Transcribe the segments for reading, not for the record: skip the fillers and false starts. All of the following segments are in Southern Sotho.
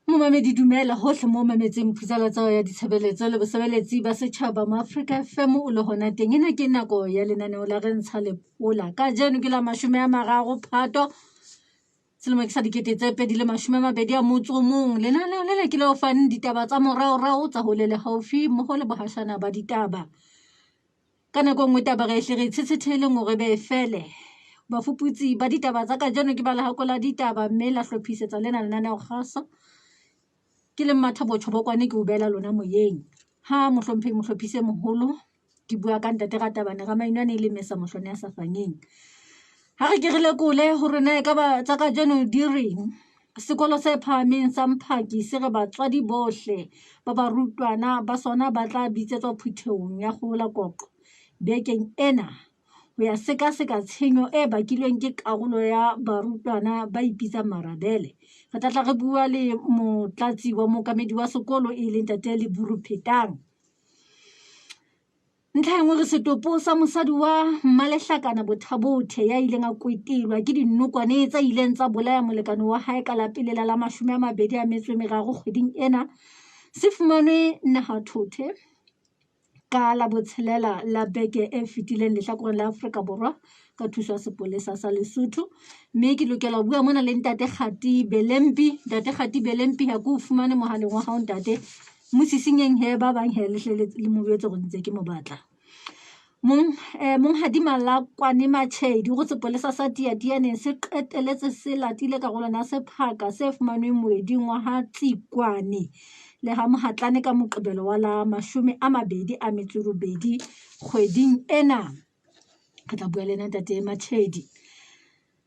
Momamedi dumela hohle mo mametseng phatlalatso ya ditshebeletso le bosebeletsi ba setjhaba mo Afrika FM o le hona teng. Ena ke nako ya lenaneo la re ntsha lepola. Kajeno ke la 30 Phato selemo ke sa 2021. Lenaneo lena ke le o fang ditaba tsa moraorao tsa hole le haufi mmoho le bohashana ba ditaba. Ka nako e nngwe taba re hle re itshetshethele hore be e fele. Bafuputsi ba ditaba tsa kajeno ke ba lehako la ditaba mme la hlophisetsa lena lenaneo kgaso. Ke le Mmathabo Tjhobokwane ke o beela lona moyeng. Ha mohlomphehi mohlophisi e moholo ke bua ka ntate Ratabane Ramainwane e le Mesa Mohlone ya sa fanyeng. Ha re ke re lekole hore na ekaba tsa kajeno di reng. Sekolo se phahameng sa Mphaki se re batswadi bohle ba barutwana ba sona ba tla bitsetswa phuthehong ya kgolakoqo bekeng ena ho ya sekaseka tshenyo e bakilweng ke karolo ya barutwana ba ipitsang marabele. Re tla tla re bua le motlatsi wa mookamedi wa sekolo e leng Ntate Leburu Phetang. Ntlha e nngwe re setopo sa mosadi wa Mmalehlakana Bothabothe ya ileng a kwetelwa ke dinokwane tse ileng tsa bolaya molekane wa hae ka la pele la la 23 kgweding ena se fumanwe nahathothe ka la botshelela la beke e fetileng lehlakoreng la Afrika Borwa ka thuso ya sepolesa sa Lesotho. Mme ke lokela ho bua mona le ntate Kgati Belempi. Ntate Kgati Belempi ha ke o fumane mohaleng wa hao ntate. Mo sisinyeng he ba bang he le hle le mo jwetse hore ntse ke mo batla. Mong eh, Monghadi Malakwane Machedi o re sepolesa sa Tiatianeng se qeteletse se latile karolwana ya sephaka se fumanweng moeding wa ha Tsikwane le ha Mohatlane ka Moqebelo wa la 28 kgweding ena. Re tla bua le ena ntate Machedi.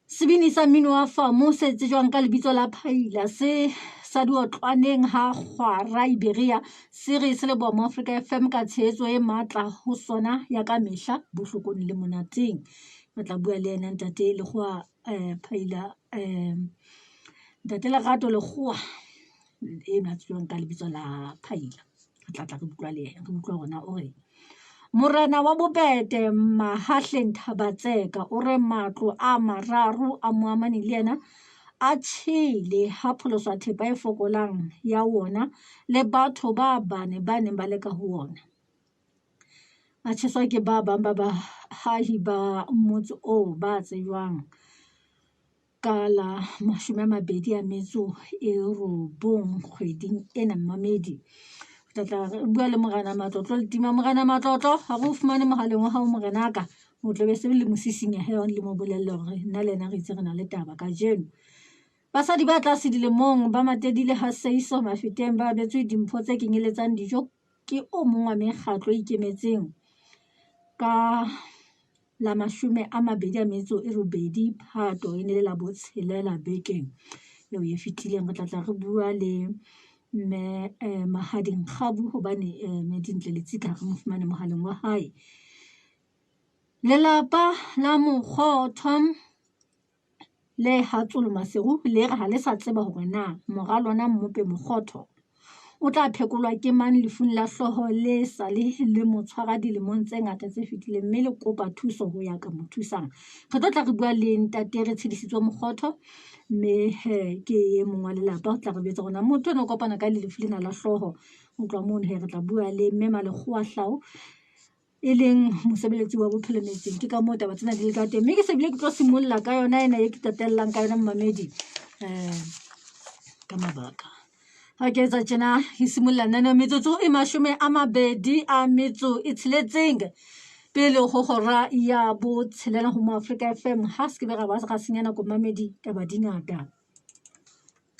Sebini sa mmino wa famo se tsejwang ka lebitso la Phaila se sa diotlwaneng ha Kgwara Iberia se re se leboha mo Afrika FM ka tshehetso e matla ho sona ya ka mehla bohlokong le monateng. Re tla bua le ena ntate Lekgowa Phaila ntate Lerato Lekgowa eno a tsejwang ka lebitso la Phaila. Re tla tla re utlwa le yena, re utlwa hore na o reng. Morena wa Bobete Mahahleng Thabatseka o re matlo a mararo a moamani le yena a tjhele ha pholoswa thepa e fokolang ya wona le batho ba bane ba neng ba le ka ho wona. A tjheswa ke ba bang ba baahi ba motse oo ba tsejwang ka la 29 kgweding ena mmamedi. Re tla tla re bua le Morena Matlotlo Letima. Morena Matlotlo, ha re o fumane mohaleng wa hao morenaka. O tla be se le mo sisinya he le mo bolelle hore nna le yena re itse re na le taba kajeno. Basadi ba tlase dilemong ba Matedile ha Seiso Mafeteng ba abetswe dimpho tse kenyeletsang dijo ke o mong wa mekgatlo e ikemetseng ka la 28 Phato e ne le la botshelela bekeng eo e fetileng. Re tla tla re bua le mme Mahadi Nkgabu hobane mme Dintle Letsika ha re mo fumane mohaleng wa hae. Lelapa la Mokgotho le ha Tsolo Maseru le re ha le sa tseba hore na mora lona Mmope Mokgotho o tla phekolwa ke mang lefung la hlooho le sa le le mo tshwara dilemong tse ngata tse fetileng mme le kopa thuso ho ya ka mo thusang. Re tlo tla re bua le ntate re tshedisitswe Mokgotho mme he ke e mong wa lelapa o tla re jwetsa hore na motho ena o kopana ka le lefu lena la hlooho. Ho tloha mono he re tla bua le mme Malekgowa Hlao e leng mosebeletsi wa bophelo metseng. Ke ka moo taba tsena di le ka teng. Mme ke se bile ke tlo simolla ka yona ena e ke qetellang ka yona momamedi ka mabaka. Ha ke etsa tjena ke simolla lenaneo metsotso e 26 pele ho hora ya botshelela ho mo Afrika FM. Ha se ke be ra ba ra senya nako momamedi taba di ngata.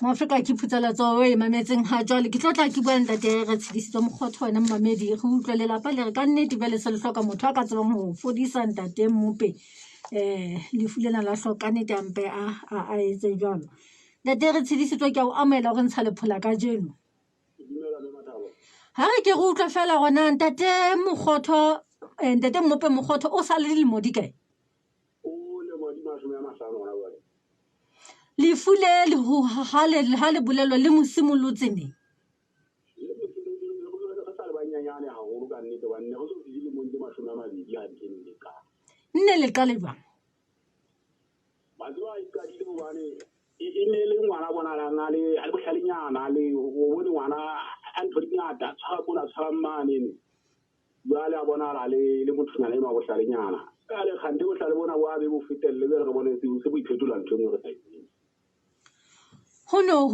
Moafrika ke phutha letsoho e mametseng ha jwale ke tlo tla ke bua le ntate re tshedisitswe mokgotho wena momamedi re utlwe lelapa le re ka nnete jwale se le hloka motho a ka tsebang ho fodisa ntate Mmope lefu lena la hlooho ka nnete a mpe a etse jwalo. Ntate re tshedisitswe ke a o amohela o re ntsha lephola kajeno. Ha re ke re utlwe feela hore na ntate Mokgotho ntate Mmope Mokgotho o sa le dilemo di kae? O lemo di 50 hona jwale. Lefu le le ho ha le ha le bolelwa le mo simolotse neng? Le mo simolotse re sa le banyenyane haholo ka nnete hobane ne re so fihle dilemong tse 20 hantle nne le qala. Nne le qale jwang? Wa tseba e qadile hobane e ne e le ngwana bonahalang a le a le bohlalenyana a le Thabang manene. Jwale a bonahala le mothonyana enwa wa bohlalenyana. Jwale kgante bohlale bona bo a be bo fetelle, jwale re bone se bo iphetola ntho e nngwe re sa e tsebeng. Ho no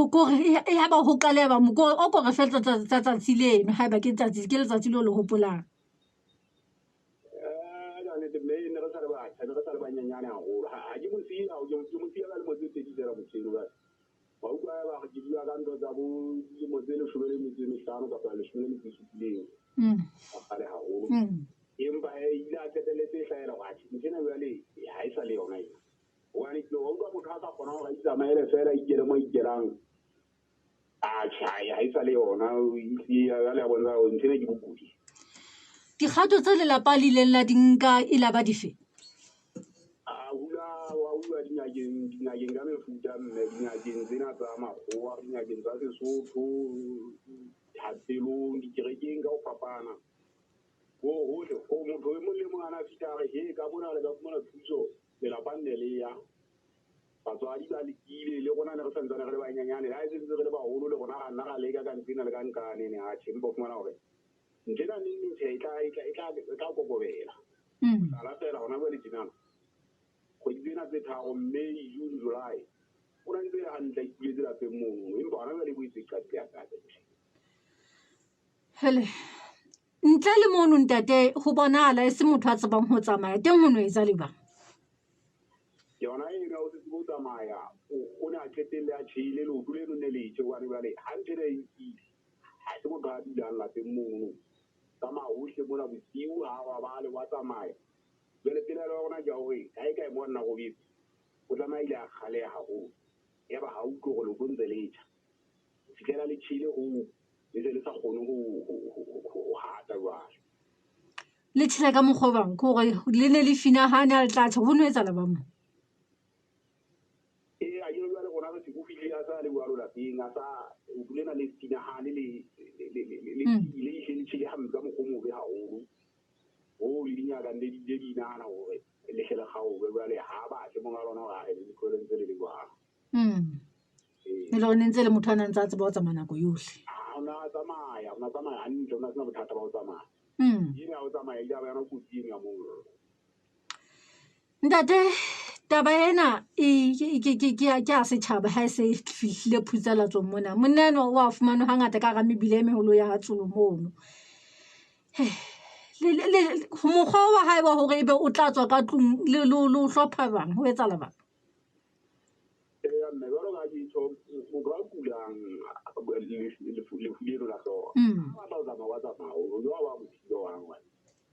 kore ya ba ho qaleha o ko re fe tsa tsatsi leno haeba ke tsatsi ke letsatsi leo le hopolang. Ka nnete mme ne re sa le batjha, ne re sa le banyenyane haholo. Ha ke mo siya, ke mo siya ka lemo tse pedi feela motho eno jwale. Wa utlwa eba ke bua ka ntho tsa bo dilemo tse 15 kapa 17. Ka kgale haholo. Empa he ile a qetelletse e hlahela hore atjhe ntho ena jwale ha e sa le yona ena. Hobane ke wa utlwa motho a ka kgona hore a itsamaele feela a ikele mo a ikelang. Atjhe ha e sa le yona, ehlile jwale a bontsha hore ntho ena ke bokudi. Dikgato tse lelapa le ileng la di nka e la ba dife? A hula wa uwa dingakeng, dingakeng ka mefuta mme, dingakeng tsena tsa makgowa, dingakeng tsa Sesotho, thapelong, dikerekeng ka ho fapana. Ho hohle, ho motho e mong le mong a na fihla a re, he ka mona le ka fumana thuso, lelapa nne le ya. Batswadi ba lekile, le rona ne re santsane re le banyenyane, le ha e se ntse re le baholo le rona ra nna ra leka ka nqena le ka nqane ne, atjhe empa o fumana hore ntho ena neng neng tjhe, e tla kokobela. Mohlala feela hona jwale tjenana, kgwedi tsena tse tharo, May, June, July, o na ntse hantle a ituletse lapeng mono, empa hona jwale e boetse e qadile hape hape. Hele, ntle le mono ntate, ho bonahala e se motho a tsebang ho tsamaya, teng ho no etsa le jwang? Yona eno ya ho se tsebe ho tsamaya, o ne a qetelle a tjheile leoto leno ne le tjhe, hobane jwale ha ntho ena e nkile, ha se motho a dulang lapeng mono. Tsamaya hohle mona bosiu ha robale wa tsamaya. Jwale pelaelo ya rona ke ya hore kae kae mo a nna robetse, o tlameha ile a kgaleha haholo. Yaba ha utlwe hore leoto ntse le tjha. Ho fihlela le tjhele hoo, le se le sa kgone ho hata jwale. Le tjhele ka mokgwa o bang, ke hore le ne le finahane ha le tla tjha, ho no etsahala bang mo? Ee, a kere jwale rona re se o fihlile a sa le jwalo lapeng, a sa leoto lena le finahane le le ihle le tjhele hampe ka mokgwa o mobe haholo. Hoo le dingaka ne di ile di nahana hore le hle le kgaolwe jwale ha batle monga lona hore a re le tlohele ntse le le jwalo. E le hore ne ntse le motho a na ntse a tseba ho tsamaya nako yohle. Ha o na tsamaya, o na tsamaya hantle, o na sena bothata ba ho tsamaya. Ena ya ho tsamaya ile ya ba yona kotsi eno ya mollo. Ntate, taba ena e ke ya setjhaba ha e se e fihlile phutsalatsong mona. Monna enwa o a fumanwa hangata ka hara mebila e meholo ya ha Tsolo mono. Mokgwa wa hae wa hore ebe o tla tswa ka tlung le ho hlopha bang, ho etsahala bang? Eya mme, jwalo ka ha ke tjho, motho a kulang lefu leno la hlooho, ha batla ho tsamaya wa tsamaya, o jwa wa mo thiba wa hobane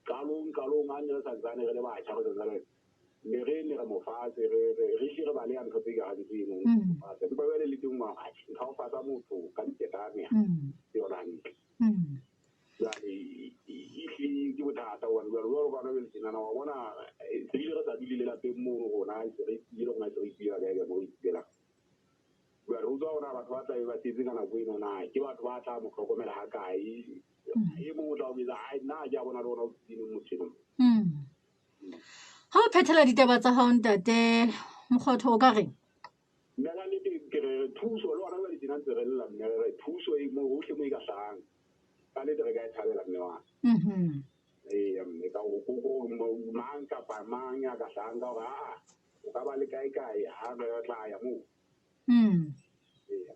qalong qalong ha ne re santsane re le batjha, re santsane ne re ne re mo fatshe, re hle re baleha ntho tse kareng tseno fatshe. Empa jwale le teng wa atjhe, ntho ya ho fasa motho ka diketane ke yona hantle. Jwale ehlile ke bothata hobane jwale jwalo ka hona jwale tjenana wa bona se bile re sa dule le lapeng mono rona, se re ipile rona se re ipila kae kae mo re ipilelang. Jwale ho tswa hore na batho ba tlabe ba setse ka nako eno na ke batho ba tla mo hlokomela ha kae. E mong o tla o jwetsa, ai nna ha ke a bona le ona o tsitseng motho eno. Ha o phethela ditaba tsa hao ntate Mokgotho o ka reng? Mme ka nnete ke re thuso le hona jwale tjena ntse re lla mme re re thuso e mo hohle mo e ka hlahang. Ka nnete re ka e thabela mme wa. Eya mme ka ho mang kapa mang ya ka hlahang ka hore aa o ka ba le kae kae ha re tla ya moo. Eya.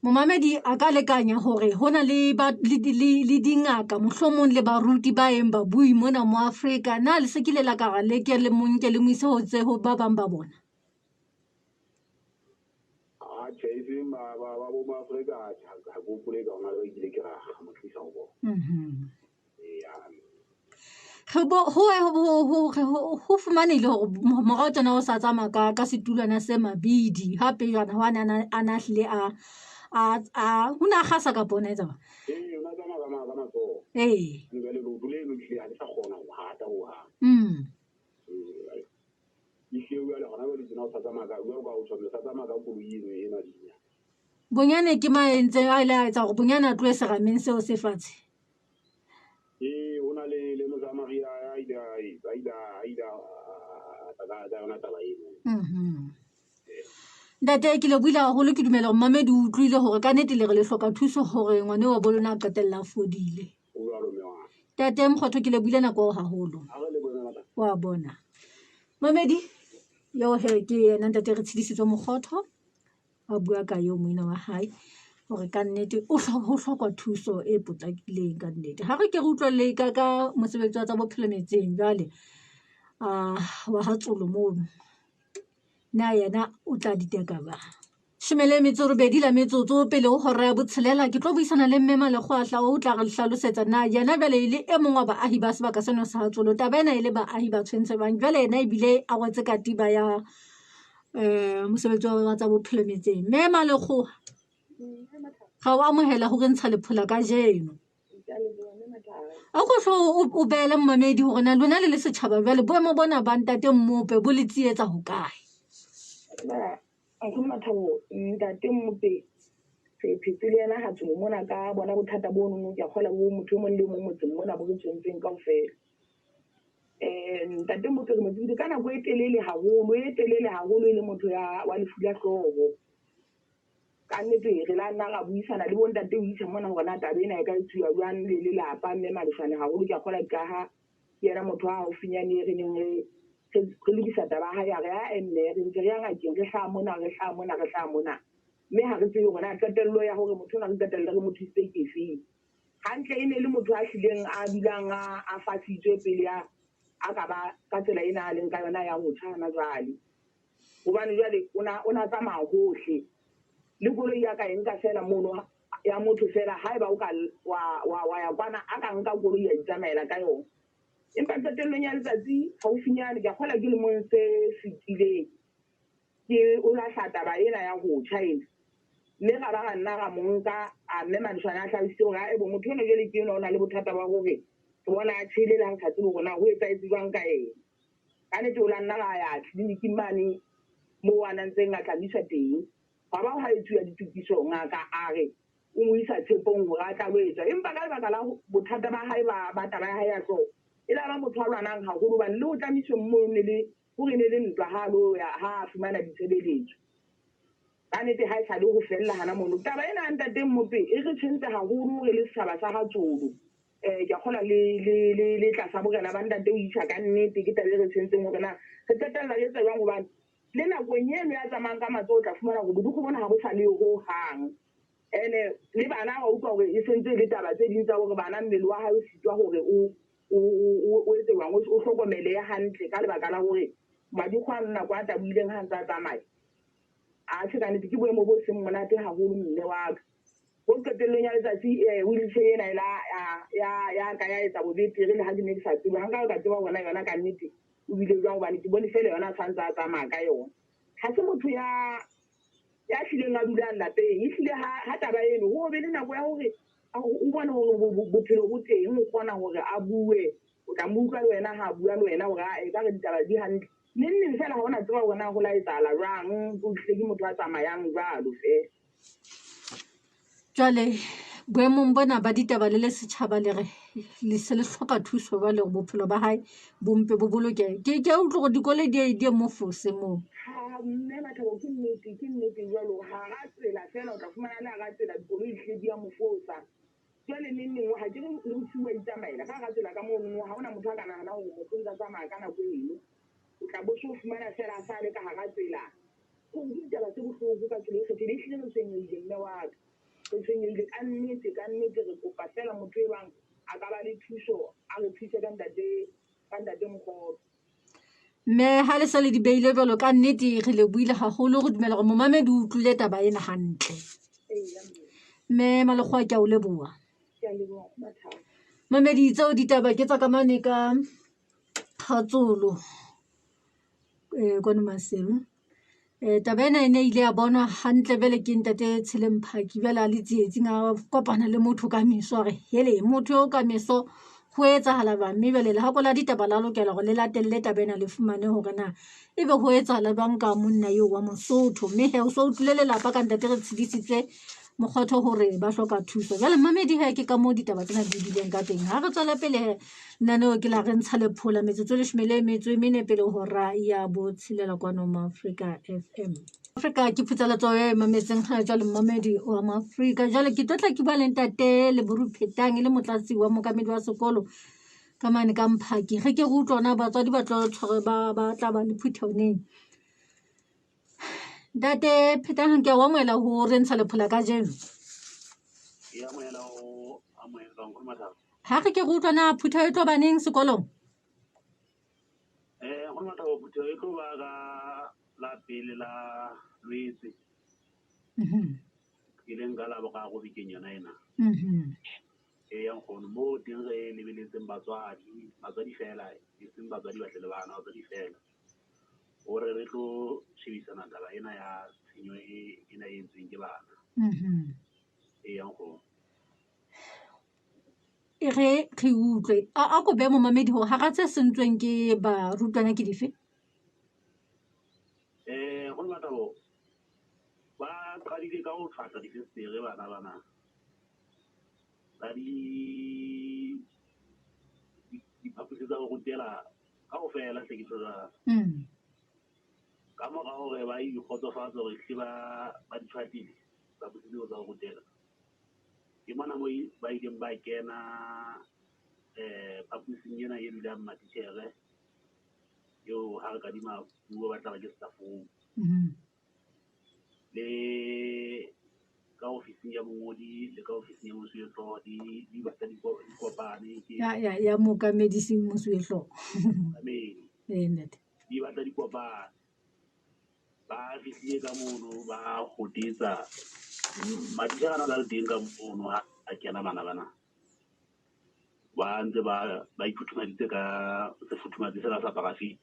Momamedi a ka lekanya hore ho na le ba le dingaka mohlomong le baruti ba eng babui mona mo Afrika. Na le se kile la ka ra le ke le mo nke le mo ise ho tse ho ba bang ba bona? Atjhe, e seng ba bo mo Afrika, atjhe, ha ke hopole ka hona le ba kile ke ra mo tlisa ho bona. Eya. Re bo ho fumanehile hore morao tjena o sa tsamaya ka setulwana se mabidi hape jwana ho a na hlile a ho na kgasa kapa o na etsa jwang? Ee, o na tsamaya ka matsoho. Ee. Jwale leoto leno ehlile ha le sa kgona ho hata hohang. Ee, ehlile jwale hona jwale tjena o sa tsamaya ka, jwalo ka ha o tjho, o sa tsamaya ka koloi eno e mabidi. Bonyane ke ma entseng a ile a etsa hore bonyane a tlohe serameng seo se fatshe. Ee, ho na le Mosamaria a ile a etsa, a ile a tla ka yona taba eno. Ntate ke lebohile haholo ke dumela hore mamedi o utlwile hore ka nnete le re le hloka thuso hore ngwane wa bo lona a qetella a fodile. O jwalo mme wa. Ntate Mokgotho ke lebohile nako eo haholo. Ha re lebohe mme Wa bona. Mamedi eo he ke yena ntate re tshedisitswe Mokgotho a bua ka eo moina wa hae hore ka nnete o ho hlokwa thuso e potlakileng ka nnete. Ha re ke re utlwelle ka ka mosebetsi wa tsa bophelo metseng jwale wa ha Tsolo mono. Na yena o tla diteka ba? 18 la metsotso pele ho hora ya botshelela ke tlo buisana le mme Malekgoahla o tla re hlalosetsa na yena jwale e le e mong wa baahi ba sebaka sena sa Tsolo. Taba ena e le baahi ba tshwentse bang jwale yena ebile a rwetse katiba ya mosebetsi wa tsa bophelo metseng. Mme Malekgoa ga o amohela ho re ntsha lephola kajeno. A ko hlo o beele mmamedi hore na lona le le setjhaba jwale boemo bona ba ntate Mmope bo le tsietsa hokae? Nkgono Mathabo, ntate Mmope re phetse le yena ha tsolo mona ka bona bothata bo nono ke a kgola bo motho e mong le mong motseng mona bo re tshwentseng kaofela. Ntate Mmope re mo tsebile ka nako e telele haholo, e telele haholo e le motho ya wa lefu la hlooho. Ka nnete re la nna ra buisana le bontate o isa mona hore na taba ena e ka etsuwa jwang le lelapa mme Maleshwane haholo ke a kgola ka ha ke yena motho a haufinyane re neng re re lokisa taba ya hae a re ae mme re ntse re ya ngakeng re hlaha mona re hlaha mona re hlaha mona mme ha re tsebe hore na qetello ya hore motho ona re qetelle re mo thusitse ke efeng. Hantle e ne le motho a hlileng a dulang a fasitswe pele a ka ba ka tsela ena a leng ka yona ya ho tjha hana jwale. Hobane jwale o na o na tsamaya hohle le koloi ya ka e nka fela mono ya motho fela haeba o ka wa wa wa ya kwana a ka nka koloi ya itsamaela ka yona. Empa qetellong ya letsatsi haufinyane ke a kgola ke lemong se fetileng ke o lahla taba ena ya ho tjha ena. Mme ra ba ra nna ra mo nka a mme Maleshwane a hlalositse hore ae bo motho enwa jwale ke enwa o na le bothata ba hore re bona a tjhele le ha re sa tsebe hore na ho etsahetse jwang ka yena. Ka nnete o la nna ra ya tleliniking mane moo a na ntseng a tlamiswa teng. Hwa ba hwa etsuwa ditokiso, ngaka a re o mo isa tshepong hore a tla lo etswa. Empa ka lebaka la bothata ba hae ba ba taba ya hae ya hlooho, e la ba motho a lwanang haholo hobane le ho tlamisweng moo ne le hore ne le ntwa ha a lo ya ha a fumana ditshebeletso. Ka nnete ha e sa le ho fella hana mono. Taba ena ya ntate Mmope e re tshwentse haholo re le setjhaba sa ha Tsolo. Ke a kgolwa le le le le tlasa borena ba ntate o isa ka nnete ke taba e re tshwentseng hore na re qetella re etsa jwang hobane le nakong eno ya tsamayang ka matsoho o tla fumana hore bodikgo bona ha bo sa leyo ho hang. Ene le bana wa utlwa hore e sentse e le taba tse ding tsa hore bana mmele wa hae o sitwa hore o o o o etse jwang o hlokomelehe hantle ka lebaka la hore madikgo ano nako a tabohileng ha ntse a tsamaya. Atjhe ka nnete ke boemo bo seng monate haholo mme wa ka. Ho qetellong ya letsatsi wheelchair ena e la ya ya ka ya etsa bobetere le ha ke ne ke sa tsebe. Ha nka ka tseba hore na yona ka nnete o bile jwang hobane ke bone feela yona a tshwantse a tsamaya ka yona. Ha se motho ya ya hlileng a dulang lapeng. Ehlile ha ha taba eno ho be le nako ya hore o bone hore bophelo bo teng, o kgona hore a bue. O tla mo utlwa le wena ha a bua le wena hore ae ekare ditaba di hantle. Neng neng feela ha o na tseba hore na ho la etsahala jwang, o hlile ke motho a tsamayang jwalo feela. Jwale boemong bona ba ditaba le le setjhaba le re le se le hloka thuso jwale hore bophelo ba hae bo mpe bo bolokehe. Ke ke a utlwa hore dikoloi di ye mo fose moo. Ha mme Mathabo ke nnete, ke nnete jwalo hara tsela feela o tla fumana le hara tsela dikoloi di hlile di a mo fosa. Jwale neng neng ha ke re le bosiu wa itsamaela ka hara tsela ka mono ha hona motho a ka nahana hore motho o ntsa tsamaya ka nako eno. O tla bo so fumana feela a sa le ka hara tsela. Ke ditaba tse bohloko ka tsela e kgethehileng. Ehlile re tshwenyehile mme wa ka. Re tshwenyehile ka nnete, ka nnete re kopa feela motho e bang a ka ba le thuso, a re thuse ka ntate ka ntate Mokgotso. Mme ha le se le di beile jwalo ka nnete re lebohile haholo re dumela hore momamedi o utlwile taba ena hantle. Mme Malekgowa ke a o leboha. Mamedi tseo ditaba ke tsa ka mane ka Kgatsolo kwano Maseru. Taba ena e ne ile ya bonwa hantle jwale ke ntate Tshele Mphaki jwale a le tsietsing a kopana le motho ka meso a re hele motho eo ka meso ho etsahala jwang. Mme jwale lehako la ditaba la lokela hore le latelle taba ena le fumane hore na ebe ho etsahala jwang ka monna eo wa Mosotho. Mme hee o so utlwile lelapa ka ntate re tshedisitse Mokgotho hore ba hloka thuso. Jwale mamedi hee ke ka moo ditaba tsena di bileng ka teng. Ha re tswela pele hee lenaneo ke la re ntsha lephola metsotso e leshome le metso e mene pele hora ya botshelela kwano mo Afrika FM. Afrika ke phutsaletso e mametseng ha jwale mmamedi wa Maafrika. Jwale ke tlo tla ke bua le ntate Leboru Phetang e le motlatsi wa mookamedi wa sekolo ka mane ka Mphaki. Re ke re utlwe hore na batswadi ba tlo tshware ba tla ba le phutheho neng. Ntate Phetang ke a o amohela ho re ntsha lephola kajeno. Ke amohela ho amohela nkgono Mathabo. Ha re ke re utlwe na phutheho e tlo ba neng sekolong? Nkgono Mathabo, phutheho e tlo ba ka la pele la Lwetse. E leng ka la boraro bekeng yona ena. Eya nkgono, moo teng re lebeletseng batswadi, batswadi fela, e seng batswadi ba tle le bana, batswadi fela. Hore re tlo shebisana taba ena ya tshenyo e ena e entsweng ke bana. Eya nkgono. E re re utlwe a ko behe momamedi hore hara tse sentsweng ke barutwana ke dife? Nkgono Mathabo, ba qadile ka ho tshwatla difestere bana bana. Ba di diphaposi tsa ho rutela kaofela hle ke tjho jwalo. Ka mora hore ba ikgotsofatse hore ehlile ba di tshwatlile diphaposi tseo tsa ho rutela. Ke mona moo ba ileng ba kena phaposing ena e dulang matitjhere eo ha re kadima puo ba tla ba ke staff room. Le ka ofising ya bongodi le ka ofising ya mosuwehlooho di batla di kopane ke Ya mookamedi seng mosuwehlooho. Mookamedi. Ee ntate. Di batla di kopane. Ba fihlile ka mono ba hotetsa matitjhere ana a le teng ka mono ha a kena bana bana. Ba ntse ba iphuthumaditse ka sefuthumatsi sena sa paraffin.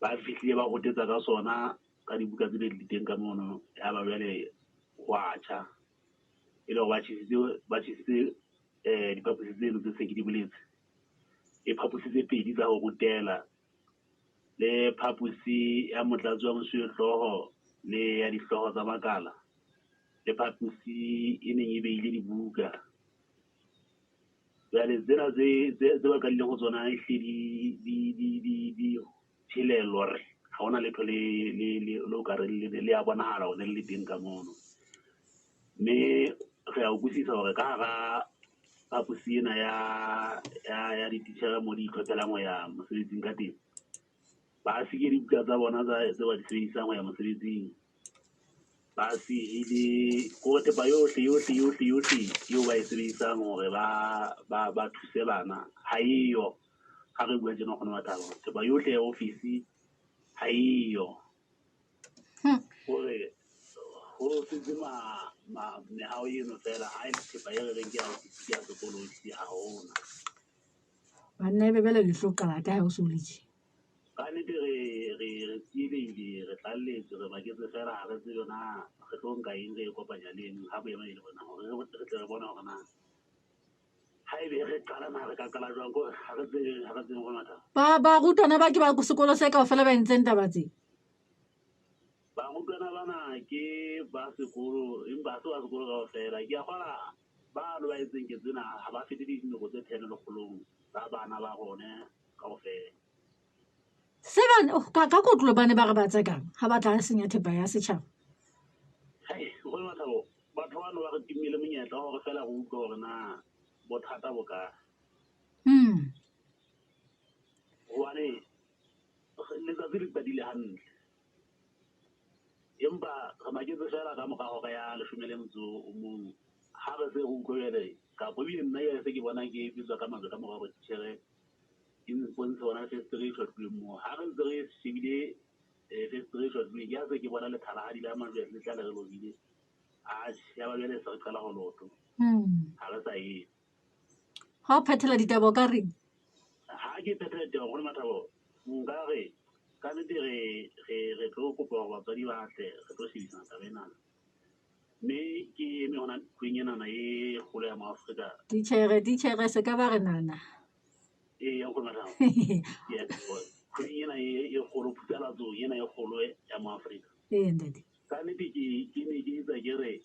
Ba fihlile ba hotetsa ka sona ka dibuka tse di teng ka mono, ya ba jwale ho a tjha. E le hore ba tjhesitse diphaposi tseno tse seng ke di boletse. E phaposi tse pedi tsa ho rutela le phaposi ya motlatsi wa mosuwehlooho le ya dihlooho tsa makala le phaposi e neng e beile dibuka. Jwale tsena tse ba qadileng ho tsona ehlile di tjhelelo re ha hona letho le o ka reng le a bonahala hore ne le teng ka mono. Mme re a utlwisisa hore ka hara phaposi ena ya dititjhere mo di itlhophelang ho ya mosebetsing ka teng, ba sike dibuka tsa bona tse ba di sebedisang ho ya mosebetsing. Ba sehile ko thepa yohle yohle yohle yohle eo ba e sebedisang hore ba thuse bana ha eyo. Ha re bua tjena nkgono Mathabo, thepa yohle ya ofisi ha eyo. Hore ho setse mehao eno fela, ha e le thepa e re reng ke ya ofisi ke ya sekolo ehlile ha hona. Banna ebe jwale le tlo qala kae ha o so le tje? Ka nnete re tsielehile, re tlalletswe, re baketse fela ha re tsebe na re tlo nka eng re e kopanya le eng ha boemo e le bona hore re tle re bone hore na haebe re qala na re ka qala jwang, kore ha re tsebe nkgono Mathabo. Barutwana ba ke ba sekolo se kaofela ba entseng taba tse? Barutwana bana ke ba sekolo, empa ha se ba sekolo kaofela. Ke a kgolwa bano ba entseng ketso ena ha ba fete dinoko tse 10 lekgolong tsa bana ba rona kaofela. Se ba ka kotlo ba ne ba re ba tsekang ha ba tla senya thepa ya setjhaba. Hai, nkgono Mathabo, batho bano ba re timmele monyetla wa hore fela re utlwe hore na bothata bo kae. Hobane letsatsi le qadile hantle. Empa re maketse fela ka mora hora ya 11 ha re se re utlwe jwale, kapa ebile nna jwale se ke bona ke bitswa ka mantswe ka mora hore titjhere e mpontshe hona festere e tjhwatlilweng moo. Ha re ntse re shebile festere e tjhwatlilweng, ke ha se ke bona lethalahadi la majwe le tla le re lobile. Atjhe, ya ba jwale se re qala ho loto. Ha re sa eme. Ha o phethela ditaba o ka reng? Ha ke phethela ditaba nkgono Mathabo, nka re ka nnete re tlo kopa hore batswadi ba tle re tlo shebisana taba ena. Mme ke eme hona ntlong enana e kgolo ya Maafrika. Titjhere se ka ba re nana. Ee, nkgono Mathabo. Yes, kgweding ena e kgolo, phutalatsong ena e kgolo ya Maafrika. Ee, ntate. Ka nnete ke ne ke etsa ke re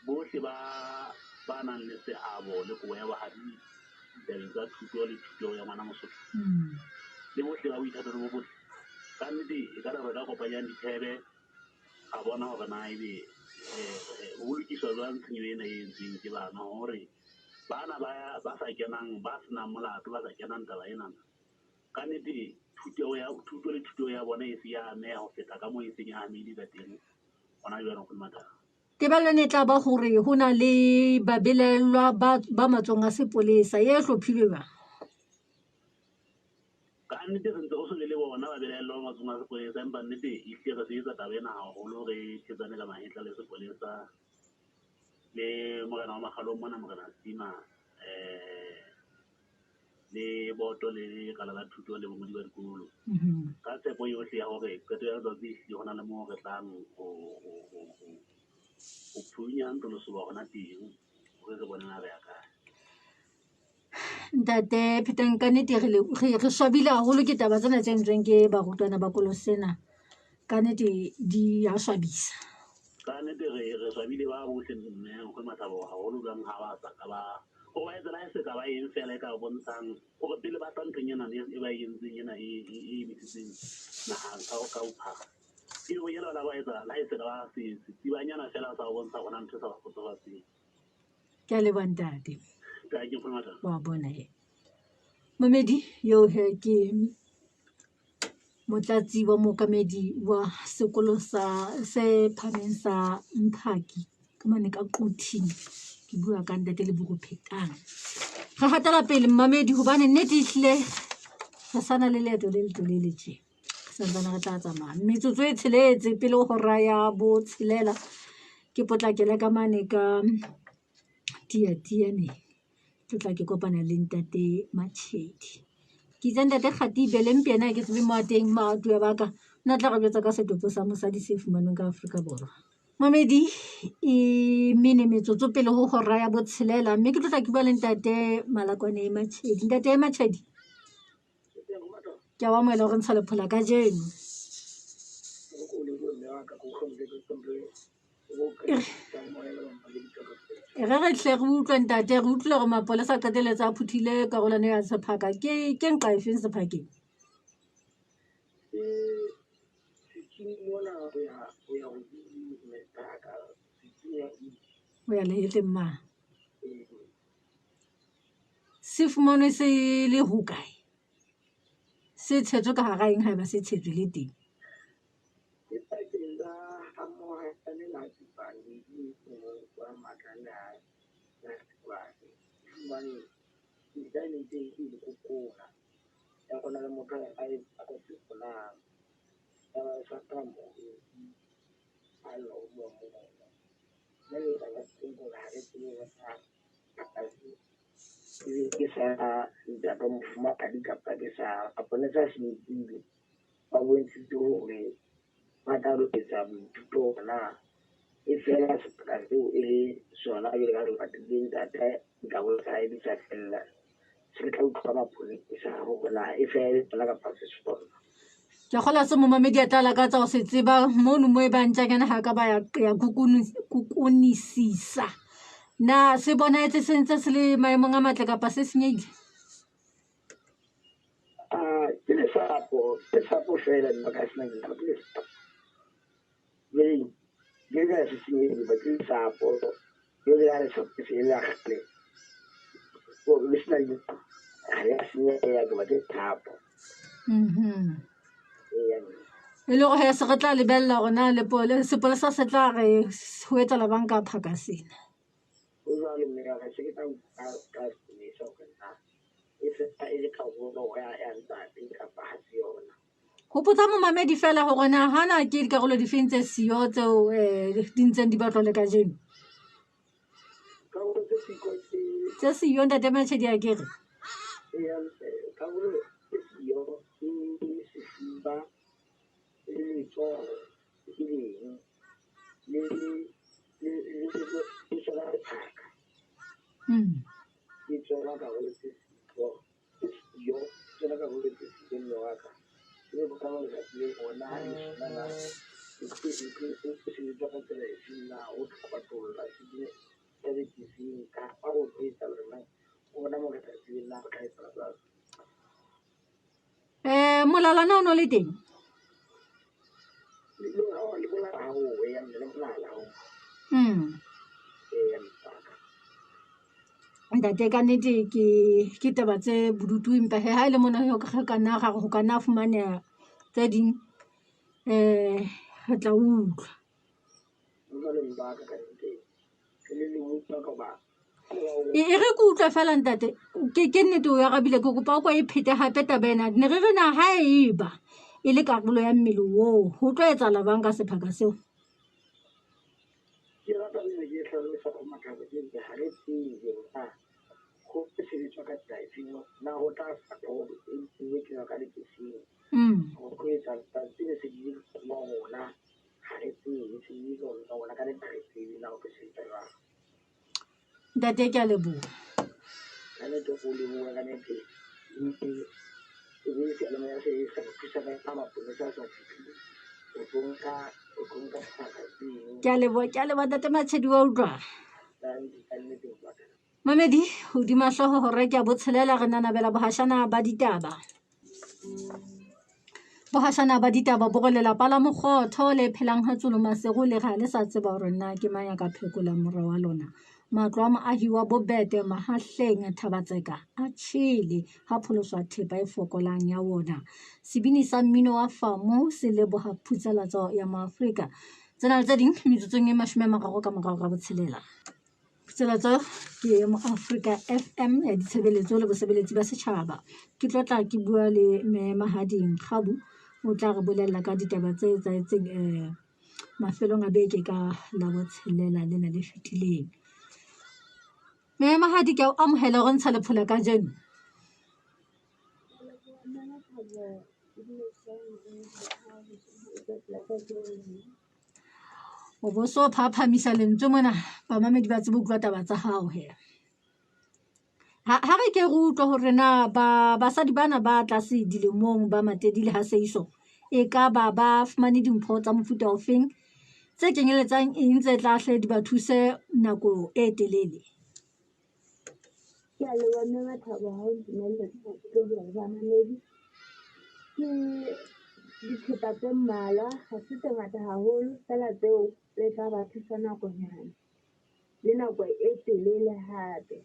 bohle ba nang le seabo le kobo ya bohadi ditabeng tsa thuto le thuto ya ngwana Mosotho. Le bohle ba boithatelo bo botle. Ka nnete e ka re re ka tla kopanyang dithebe a bona hore na ebe ho lokiswa jwang tshenyo ena e entsweng ke bana, hore bana ba sa kenang, ba senang molato, ba sa kenang taba enana, ka nnete thuto le thuto ya bona e se ya ameha ho feta ka moo e seng e amehile ka teng hona jwale, Nkgono Mathabo. Tebello e ne tla ba hore ho na le babelaellwa ba matsong a sepolesa e hlophilwe jwang? Ka nnete re ntse re so be le bona babelaellwa ba matsong a sepolesa, empa nnete ehlile re sebetsa taba ena haholo, re thetsane ka mahetla le sepolesa le morena wa Makgalong mona, Morena Sima, le boto le lekala la thuto le bongodi ba dikolo, ka tshepo yohle ya hore qeto ya letsatsi ehlile hona le moo re tlang ho phunya ntlo lesoba hona teng, hore re bone na re ya kae. Ntate Phetang, ka nnete re swabile haholo ke taba tsena tse entsweng ke barutwana ba kolo sena. Ka nnete di a swabisa. Ka nnete re swabile ba bohle mme Nkgono Mathabo, haholo jwang ha ba sa ka ba hore ba etsa le ha e se ka ba eng fela e ka bontshang hore pele ba tla nthong ena e ba e entseng ena e emisitseng naha ka bophara. E ho yela ba etsa le ha e se ka ba setsibanyana fela sa ho bontsha hore na ntho e sa ba kgotsofatseng. Ke a leboha ntate. Wa bona he. Mamedi eo he ke motlatsi wa mookamedi wa sekolo sa se phahameng sa Mphaki ka mane ka Quthing. Ke bua ka ntate Leboho Phetang. Re hatela pele mmamedi hobane nnete ehlile re sa na le leeto le letelele tje. Re santsane re tla tsamaya metsotso e tsheletse pele ho hora ya botshelela. Ke potlakele ka mane ka Tiatiane. Ke tla ke kopana le ntate Machedi. Ke itse ntate Kgatibe le mpe ena ha ke tsebe mo a teng moratuwa ba ka. Nna tla re jwetsa ka setopo sa mosadi se fumanweng ka Afrika Borwa. Mamedi e mene metsotso pele ho hora ya botshelela, mme ke tlo tla ke bua le ntate Malakwane Machedi. Ntate Machedi, ke a o amohela hore ntsha lephola kajeno. E re re hle re utlwe ntate, re utlwile hore mapolesa a qetelletse a phuthile karolwana ya sephaka. Ke nqa efeng sephakeng? Ho ya lehetleng ma. Se fumanwe se le hokae? Se tshetswe ka hara eng haeba se tshetswe le teng? Ke pakeng tsa Mohaisane le Hatsipane wa Matlane a Hatsipane. Fumane design teng ke le kokola. Ya gona le motho a e a ka se bonang. Ya ba sa ka mo a lo mo mo. Mme le taba teng gore ha re tsebe hore na ke sa ntate mofumahadi kapa ke sa maponesa a se nkile, ba bontshitse hore ba tla lo etsa boithuto hore na e fela sebaka seo e le sona jwale ka re patile ntate dikarolo tsa hae di sa fella. Se re tla utlwa maponesa hore na e fela e le sona kapa se sona. Ke kgolwa se momamedi a tla lakatsa ho se tseba mono mo e bang ntjanyana ha ka ba ya kukunisisa. Na se bonahetse se ntse se le maemong a matle kapa se senyehile? Ke lesapo, ke lesapo fela nna ka sena ke lesapo. Jwale ke ka se senyehile ba ke lesapo. Jwale ha lesapo se le la kgale. Le sena le ha ya senyeha ke ba ke thapo. E le hore he se re tla lebella hore na sepolesa se tla re ho etsahala bang ka phaka sena. Ho jwalo mme wa ka se ke tla ka sepolesa hore na e fela e le karolo ya ntate kapa ha se yona. Hopotsa momamedi fela hore na hana ke dikarolo difeng tse siyo tseo di ntseng di batlwa le kajeno. Karolo tse siko ke tse siyo ntate Machedi a ke re. Eya, karolo tse siyo ke sefuba le letsoho ke leng le le le le tsona lephaka. Ke tsona karolo tse siyo, tse siyo, tsona karolo tse siyo mme wa ka. Ke le ka letsatsi le ona ha le sona na e sebetsa ka tsela e feng na o tla patolla se tjhelete efeng kapa o tlo etsa lona ona mo re tla tsebeng na o tla etsa jwang. Molala na o no le teng? Eya mpaka. Ntate, ka nnete ke taba tse bodutu, empa he ha e le mona ho ka nna ra ho ka nna fumaneha tse ding, re tla utlwa. Jwale mpaka ka nnete re le leng utlwa ka ba E re ke utlwe fela ntate, ke nnete o arabile, ke kopa o ko e phete hape taba ena. Ne re re na ha eba e le karolo ya mmele oo, ho tlo etsahala bang ka sephaka seo? Ke rata le ke hlalosa go Mathabo, ke ntse ha re tsebe hore na ho sebetswa ka tsela efeng, na ho tla fata hore e nkuwe kenywa ka lekesing. Ho tlo etsa tsatsi le se di wa rona, ha re tsebe se di rona ka nnete, ha re tsebe na ho tlo sebetsa jwang. Ntate, ke a leboha. Ka nnete o leboha ka nnete, e be seyalemoya se sa re thusa ka maponesa a sa fihlile o tlo nka sebaka seno. Ke a leboha, ke a leboha ntate Matshedi, wa utlwa. Ka nnete mpaka. Mamedi, hodima hlooho hore ke a botshelela, re nanabela bohashana ba ditaba. Bohashana ba ditaba bo re lelapa la Mokgotho le phelang ha Tsolo Maseru le re ha le sa tseba hore na ke mang ya ka phekolang mora wa lona. Matlo a moahi wa Bobete Mahahleng Thabatseka a tjhele ha pholoswa thepa e fokolang ya wona. Sebini sa mmino wa Famo se leboha phutsalatso ya Maafrika. Tsena le tse ding metsotsong e 30 ka morao ga botshelela. Phutsalatso ke Moafrika FM ya ditshebeletso le bosebeletsi ba setjhaba. Ke tlo tla ke bua le Mme Mahadi Nkgabu, o tla re bolella ka ditaba tse etsahetseng mafelong a beke ka la botshelela lena le fetileng. Mme Mahadi, ke a o amohela hore ntsha lephola kajeno. O bo so phaphamisa lentswe mona, bamamedi ba tsebe ho utlwa taba tsa hao he. Ha re ke re utlwe hore na ba basadi bana ba tlase dilemong ba Matedi le ha Seiso e ka ba ba fumane dimpho tsa mofuta ofeng tse kenyeletsang eng tse tla hle di ba thuse nako e telele. Ke a leboha mme Mathabo ha o ntumella ke tlo bua le bamamedi. Ke dithepa tse mmalwa, ha se tse ngata haholo, feela tseo tse tla ba thusa nakonyana le nako e telele hape.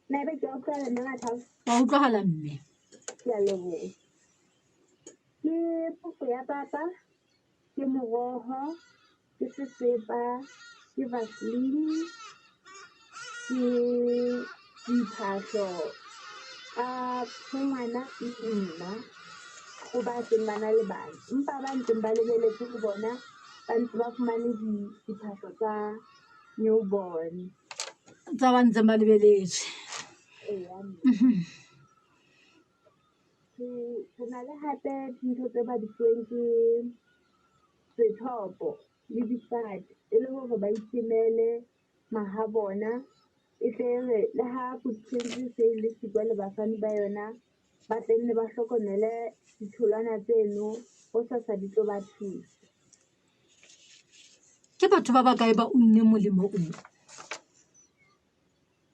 Na ebe ke a utlwahala mme Mathabo? Wa utlwahala mme. Ke a leboha. Ke phofo ya papa, ke moroho, ke sesepa, ke vaseline, ke diphahlo tsa ho ngwana le nna ho ba seng ba na le bana, empa ba ntseng ba lebeletse ho bona ba ntse ba fumane diphahlo tsa newborn. Tsa ba ntseng ba lebeletswe. Eya mme. Re na le hape dintho tse ba di fuweng ke sethopo le difate e le hore ba itemele mahabona, e tle re le ha Foodprint se le siko le bafani ba yona, ba tle nne ba hlokomele ditholwana tseno hosasa di tlo ba thusa. Ke batho ba bakae ba unne molemo oo?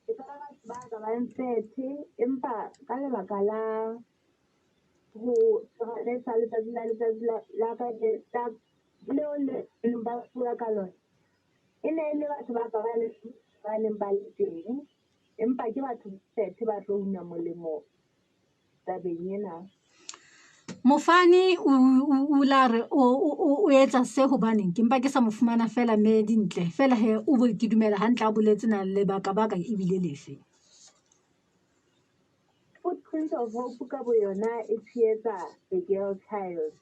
E ka ba batho ba ka bang 30, empa ka lebaka la ho tshwaresa letsatsi la letsatsi la ka leo le neng ba bua ka lona, e ne e le batho ba ka ba le ba neng ba le teng, empa ke batho 30 ba tlo una molemo tabeng ena. Mofani o la re o etsa se hobaneng ke mpa ke sa mo fumana fela mme dintle fela he o bo ke dumela hantle a boletse na lebaka baka ebile lefe. Footprint of Hope ka boyona e tshehetsa the girl child.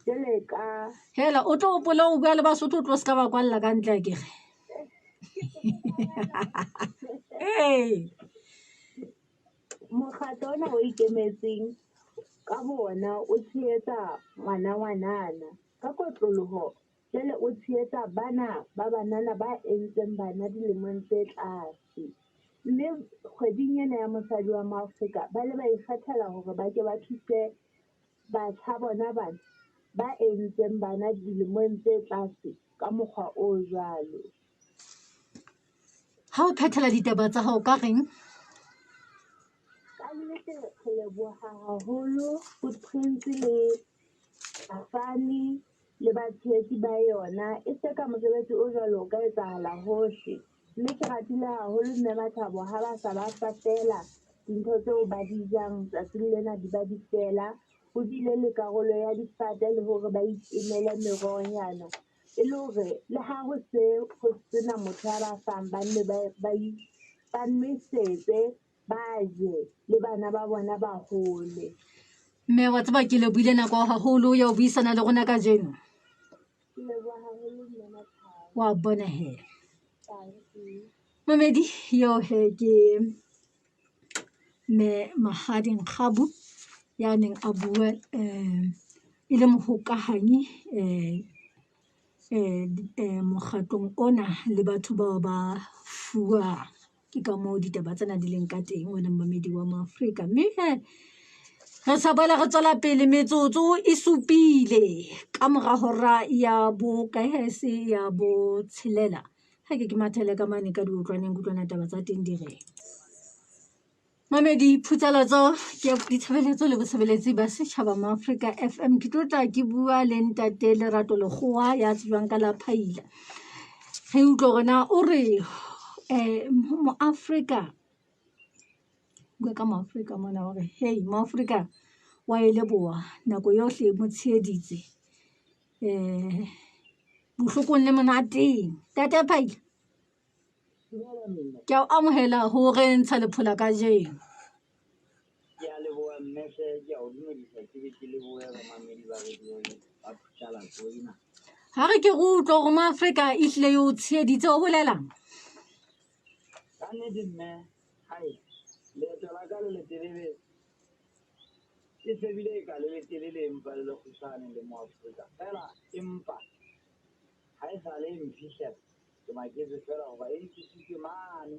Jwale ka Hela o tlo hopola o bua le Basotho, o tlo ska ba kwalla ka ntle akere. Ee. Mokgatlo ona o ikemetseng ka bona o tshehetsa ngwana ngwanana ka kotloloho, jwale o tshehetsa bana ba banana ba entseng bana dilemong tse tlase. Mme kgweding ena ya mosadi wa Maafrika ba le ba ikgethela hore ba ke ba thuse batjha bona bana ba entseng bana dilemong tse tlase ka mokgwa o jwalo. Ha o phethela ditaba tsa hao ka reng? Ka nnete re leboha haholo Footprint le bafani le batshehetsi ba yona. E se ka mosebetsi o jwalo o ka etsahala hohle. Mme ke ratile haholo Mme Mathabo ha ba sa ba fa feela dintho tseo ba di jang tsatsing lena di ba di fela. Ho bile le karolo ya difate le hore ba itemele merohonyana e le hore le ha ho se ho sena motho ya ba fang ba nne ba nwesetse, ba je le bana ba bona ba hole. Mme wa tseba ke lebohile nako haholo ya ho buisana le rona kajeno. Ke leboha haholo Mme Mathabo. Wa bona he. Thank you. Mamedi eo he ke Mme Mahadi Nkgabu ya neng a bua e le mohokahanyi mokgatlong ona le batho bao ba fuwang. Ke ka moo ditaba tsena di leng ka teng wena momamedi wa Moafrika. Mme hee re sa boela re tswela pele metsotso e supile ka mora hora ya bokaese ya botshelela. Ha ke ke mathele ka mane ka diotlwaneng ke utlwana taba tsa teng di reng. Mamedi Phutsalatso ke ditshebeletso le bosebeletsi ba setjhaba mo Afrika FM. Ke tlo tla ke bua le ntate Lerato Lekgowa ya tsejwang ka la Phaila. Re utlwe hore na o re Moafrika bua ka Moafrika mona hore hey Moafrika wa e leboha nako yohle mo tsheheditse bohlokong le monateng. Ntate Phaila. Ke a o amohela ho re ntsha lephola kajeno. Ke a leboha mme hle, ke a o dumedisa ke be ke lebohe bamamedi ba radio ba Phutlalatso ena. Ha re ke re utlwe hore Moafrika e hlile e o tsheheditse o bolelang? Ka nnete mme, hai leeto la ka le letelele e se bile e ka le letelele empa le lekgutshwane le Moafrika fela empa ha e sale e mphihlela Ke maketse feela hoba e ntlisitse mane.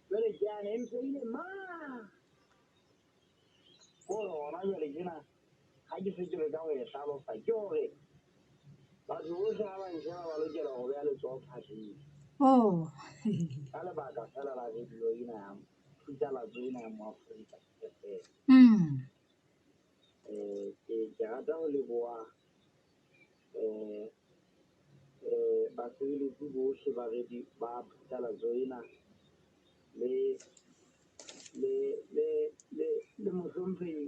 Jwale ke yane e mpeile mane. Kore hona jwale tjena ha ke se ke leka ho e hlalosa ke hore batho bohle ha ba nsheba ba lokela ho beha letsoho phatleng. Oh. Ka lebaka feela la radio ena ya Phutsalatso ena ya Moafrika FM. Ke rata ho leboha basebeletsi bohle ba radio ba phatlalatso ena le le le le le mohlomphehi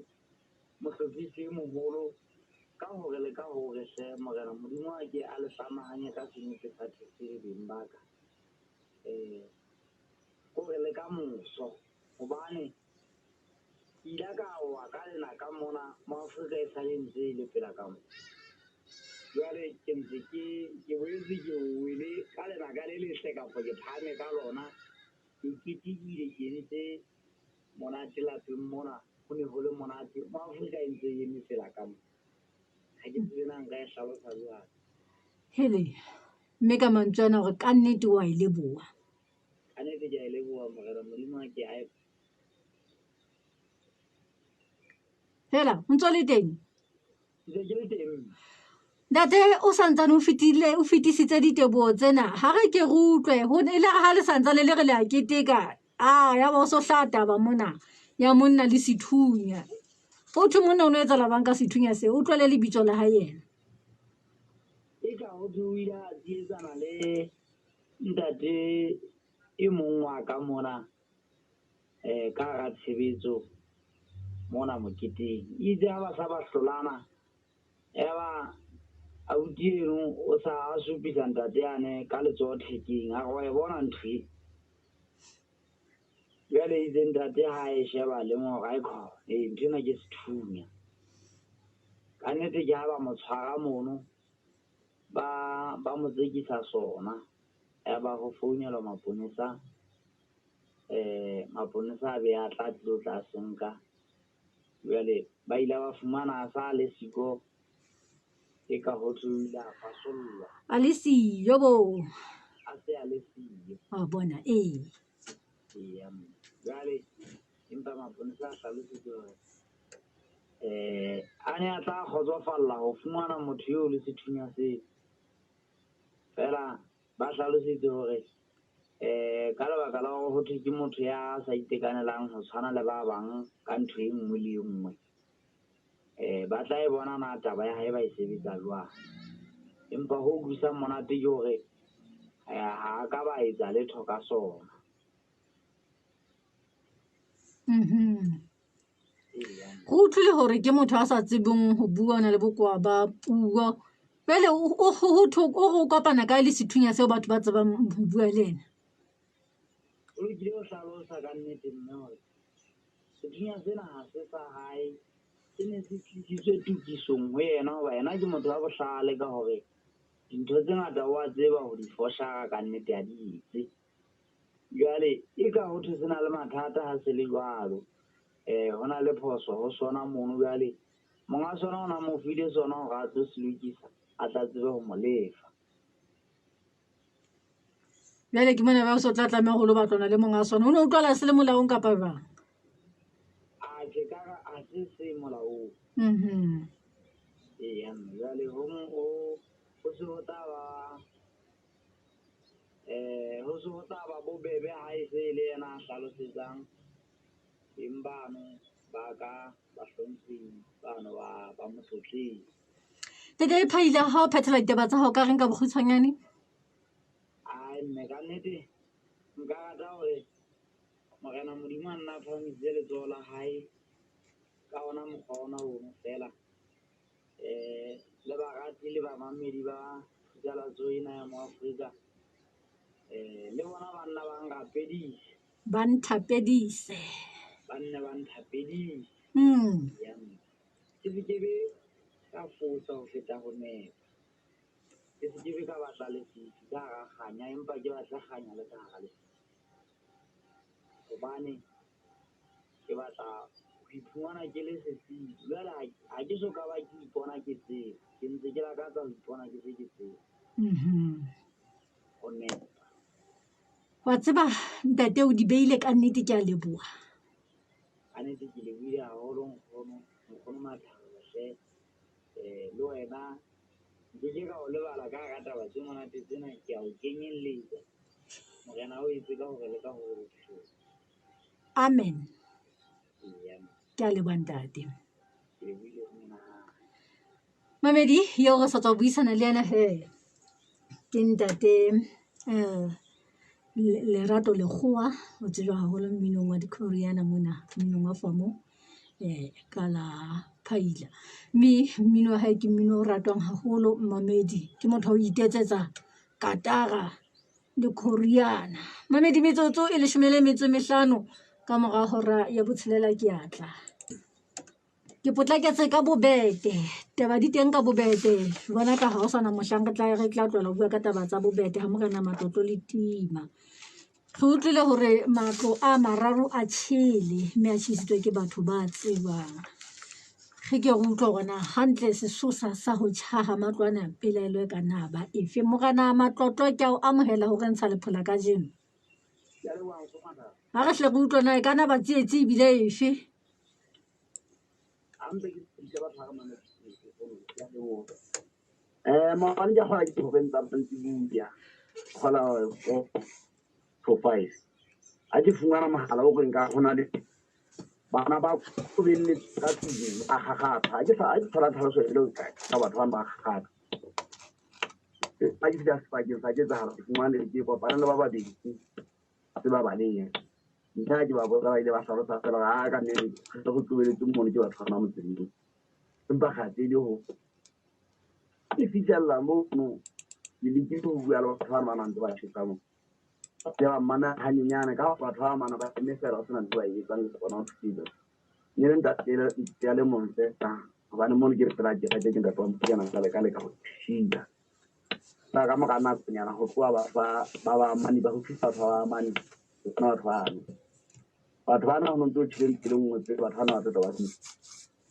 mohlophisi e moholo ka hore le ka hore hle Morena Modimo a ke a le hlamahanye ka senetefatse se le beng ba ka. Kore le ka moso hobane Ke ile ka wa ka lenaka mona mo Afrika e sale ntse e le pela ka mo. Jwale ke ntse ke ke boetse ke wele ka lenaka le letle kapa ke phahame ka lona. Ke ketekile ke entse monate lapeng mona, ho ne ho le monate. Mo Afrika e ntse e eme pela ka mo. Ha ke tsebe na nka e hlalosa jwang. Hele, mme ka mantswe ana hore kannete wa e leboha. Kannete ke a e leboha Morena Modimo a ke a e Fela o ntso le teng? Ntse ke le teng. Ntate o santsane o fetile o fetisitse diteboho tsena ha re ke re utlwe ho e le ha le santsane le re le a keteka a ya ba o so hlaha taba mona ya monna le sethunya ho thwe monna o no etsahala bang ka sethunya seo o tlwele lebitso la hae yena. Eka ho thwe o ile a tsietsana le ntate e mong wa ka mona ka hara tshebetso mona moketeng. Itse ha ba sa ba hlolana, yaba abuti eno o sa a supisa ntate yane ka letsoho thekeng, a re wa e bona ntho e. Jwale itse ntate ha e sheba le mo hore aikhona, ee ntho ena ke sethunya. Ka nnete ke ha ba mo tshwara mono, ba mo tsekisa sona. Yaba ho founelwa maponesa. Maponesa a be a tla tlilo tla se nka. Jwale ba ile ba fumana a sa le siko e ka ho thwe o ile a fasollwa. A le siyo bo. A se a le siyo. Wa bona ee. Eya mme. Jwale empa maponesa a hlalositse hore a ne a tla kgotsofalla ho fumana motho eo le sethunya seo. Feela ba hlalositse hore ka lebaka la hore ho thwe ke motho ya sa itekanelang ho tshwana le ba bang ka ntho e nngwe le e nngwe. Ba tla e bona na taba ya hae ba e sebetsa jwang. Empa ho utlwisang monate ke hore ha ka ba etsa letho ka sona. Re utlwile hore ke motho a sa tsebeng ho bua, o na le bokowa ba puo. Jwale o re o kopana kae le sethunya seo batho ba tsebang ho bua le ena? O lokile ho hlalosa ka nnete mme hore sethunya sena ha se sa hae, se ne se tlisitswe tokisong ho yena hoba yena ke motho wa bohlale ka hore dintho tse ngata wa tseba ho di foshara ka nnete ha di etse. Jwale e ka ho thwe se na le mathata ha se le jwalo. Ho na le phoso ho sona mono. Jwale monga sona o na mo file sona hore a tlo se lokisa, a tla tsebe ho mo lefa. Jwale ke mona ba o so tla tlameha ho lo batlana le monga sona. O ne utlwala se le molaong kapa jwang? Atjhe, ka re ha se se molaong. Eya mme, jwale ho se ho tla ba ho se ho tla ba bobebe ha e se e le yena a hlalosetsang beng bano ba ka bahlomphehi bano ba Motlotleng. Ntate Phaila, ha o phethela ditaba tsa hao ka reng ka bokgutshwanyane? Ai mme, ka nnete nka rata hore Morena Modimo a nna a phahamisitse letsoho la hae ka ona mokgwa ona ono feela. Le barati le bamamedi ba Phukalatso ena ya mo Afrika, le bona banna ba nrapedise. Ba nthapedise. Ba nne ba nthapedise. Ya mme. Ke se ke be ka fosa ho feta ho nepa. Ke se ke be ka batla lefifi ka hara kganya, empa ke batle kganya le ka hara lefifi. Hobane ke batla ho iphumana ke le setsebi. Jwale ha ke so ka ba ke ipona ke tseba. Ke ntse ke lakatsa ho ipona ke se ke tseba. Ho nepa. Wa tseba ntate o di beile ka nnete, ke a leboha. Ka nnete ke lebohile haholo nkgono, nkgono Mathabo hle. Le wena nke ke ka o lebala ka hara taba tse monate tsena, ke a o kenyelletsa. Morena o etse ka hore le ka hore bophelong. Amen. Eya. Ke a leboha ntate. Ke lebohile ho menahane. Mamedi eo re sa tswa buisana le yena he ke ntate Lerato Lekgowa, o tsejwa haholo mminong wa dikhoriana mona, mminong wa famo ka la Phaila. Mme mmino wa hae ke mmino o ratwang haholo mamedi. Ke motho wa ho itetsetsa katara le khoriana. Mamedi, metsotso e 15 ka mora hora ya botshelela ke a tla. Ke potlaketse ka bobete, taba di teng ka bobete. Bona ka ha ho sana mohlang re tla tlohela ho bua ka taba tsa bobete ha Morena Matlotlo le tima. Re utlwile hore matlo a mararo a tjhele mme a tjhesitswe ke batho ba tsebang. Re ke re utlwe hore na hantle sesosa sa ho tjha ha matlo ana pelaelo e ka na ba efe. Morena Matlotlo, ke a o amohela hore ntsha lephola kajeno. Ha re hle re utlwe na e ka na ba tsietsi ebile efe. Maobane ke a kgola ke horeng tsa mantsibuya, kgola 4 to 5. Ha ke fumana mohala o reng ka hona le bana ba qobelletse ka tlung ba kgakgatha. Ha ke thola tlhaloso e le ka batho bana ba kgakgatha. Ha ke fihla sebakeng sa ketsahalo, ke fumane ke kopana le ba babedi se ba baleha. Ntlha ha ke ba botsa ba ile ba hlalosa feela hore ha ka nnete re go qobelletse mono ke batho bana motseng. Empa ga tsebe ho ke fihlella mono, ke lekile ho bua le batho bana ba nang ntse ba tjhesa moo. Ke ba mmamela hanyenyane ka batho ba bana ba eme feela ho sena ntho ba e etsang bona ho thusitse. Ne le ntate ya le mong feela hobane mono ke pela kereke ke ntate wa Mokgonyana jwale ka leka ho thila. Ka ka mora nakonyana ho tloha batho ba ba mane ba ho thusa batho ba ba mane, ho sena batho bano. Batho bana ho no ntso tjhile ntho e le nngwe pele batho bana ba tlo tla ba fihla.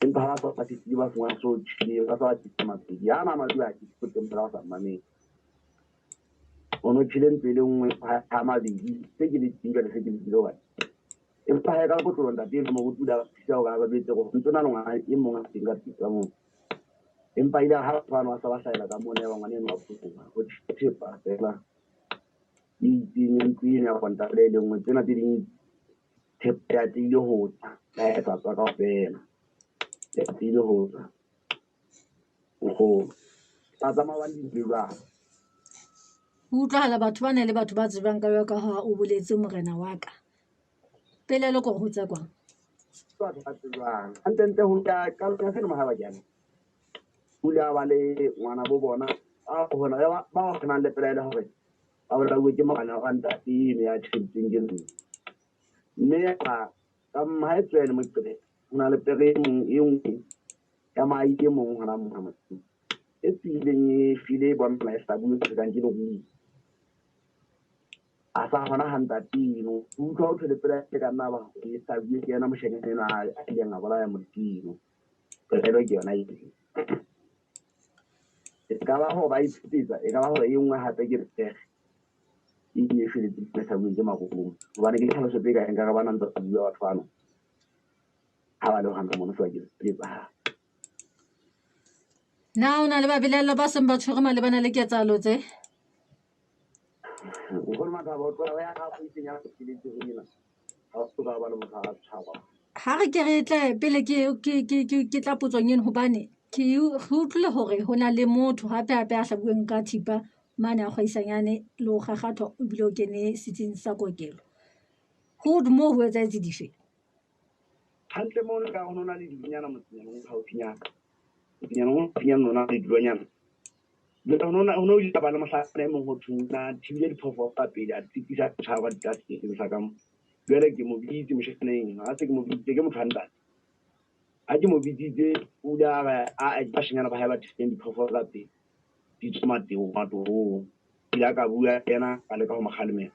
Empa ha ba sa ba fihlile ba fumana so tjhile, ba sa ba tjhisa mapedi. Ha na madi a ke teng phela ba sa mmamele. O no tjhile ntho e le nngwe ha mabedi, se ke le teng jwale se ke lekile hobane. Empa ha e ka kotlolo ntate eno moruti o ile a ba thusa hore a ba jwetse hore ho ntso na le ngwana e mong a teng ka tlung ka moo. Empa ile ha batho bano ba sa ba hlahela ka mona ya ba ngwana eno wa pholoha. Ho thepa feela e itseng ya ntlo eno ya kontane e le nngwe. Tsena tse ding thepa ya tlile ho tla, ya etsa tswa kaofela. Tsatsi le ho tla nkgono. Ba tsamaya ba le jwang? Ho utlwahala batho ba na le batho ba tsebang ka jwalo ka ha o boletse morena wa ka. Pelaelo ke hore ho tsekwang. Batho ba tsejwang. Hantlentle ho ka qalong ya selemo ha ba kena. Ho ile ha ba le ngwana bo bona ba ba nang le pelaelo hore ba bolauwe ke morena wa ntate eno ya tjhenteng ke nna. Mme ka ha e tswele Moqebelo ho na le pere e mong e nngwe ya mahi e mong hona mona motseng. E tswileng e hlile e bonahala e hlabuwe se kang ke lerumo. A sa hona ha ntate eno. Ke utlwa ho thwe le pelaelo e ka nna ba e hlabuwe ke yena moshanyana enwa a ileng a bolaya motho eno. Pelaelo ke yona eo. E ka ba hore ba iphetetsa, e ka ba hore e nngwe hape ke pere e ile e shweletse e hlabuweng ke marumo. Hobane ke ditlhaloso tse kae nkare ba na ntse ba bua batho bano ha ba le hona mono sebakeng se etsahala. Na o na le babelaellwa ba seng ba tshwere malebana le ketsahalo tse? Nkgono Mathabo, o tloha o ya ha kgoitseng ya tshebetso ho ena. Ha o soka ba le motho a tshwarwa. Ha re ke re tle pele ke tla potsong eno hobane ke re utlwile hore ho na le motho hape hape a hlabuweng ka thipa mane a kgwaisanyane le ho kgakgathwa o bile o kene setsing sa kokelo. Ho moo ho etsahetse dife? Hantle mono ka ho na le dilonyana motsenyana o haufinyana. Motsenyana o haufinyana o na le dilonyana. Jwale ho no ile ba le mohlankana e mong ho thweng na thibile diphoofolo ka pele a tsitsisa tjhaba di ka sa ka mo. Jwale ke mo biditse moshaneng, ha se ke mo biditse ke motho wa ntate. Ha ke mo biditse o ile a re a bashanyana ba hae ba thibileng diphoofolo ka pele. Di tswa matorong. Ile a ka bua yena ka leka ho mo kgalemela.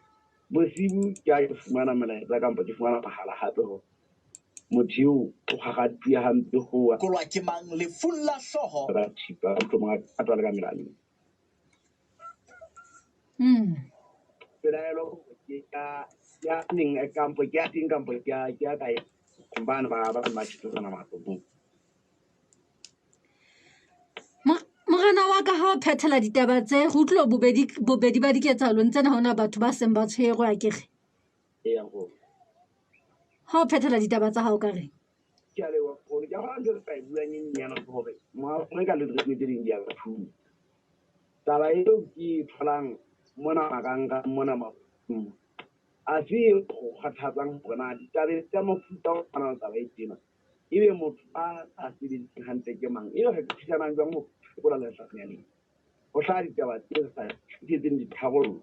Bosibu ke ha ke fumana molaetsa kampo ke fumana mohala hape hore motho eo o kgakgathuwe hampe ho Kolwa ke mang lefung la hlooho? Ka thipa mohlomong a tswa le ka melaleng. Pelaelo ke ya ya neng kampo ke ya teng kampo ke ya ke ya kae bana ba ba ba tjhetsana matlo. Morena wa ka ha o phethela ditaba tse re utlwile bobedi ba diketsahalong tsena ha hona batho ba seng ba tshwerwe akere. Eya nkgono. Ha o phethela ditaba tsa hao ka reng? Ke a leboha nkgono. Ke a kgolwa ntho e re ka e buang e nyenyane ke hore Moafrika le treatment tse ding di a re thusa. Taba eo ke e tholang mona marangrang mona mafung a se e go kgathatsang hore na ditabeng tsa mofuta o tshwanang le taba e tjena ebe motho a sa sebetseng hantle ke mang, ebe re thusanang jwang ho phekola lehlanya. Ho hlaha ditaba tse re sa tlisetseng ditharollo.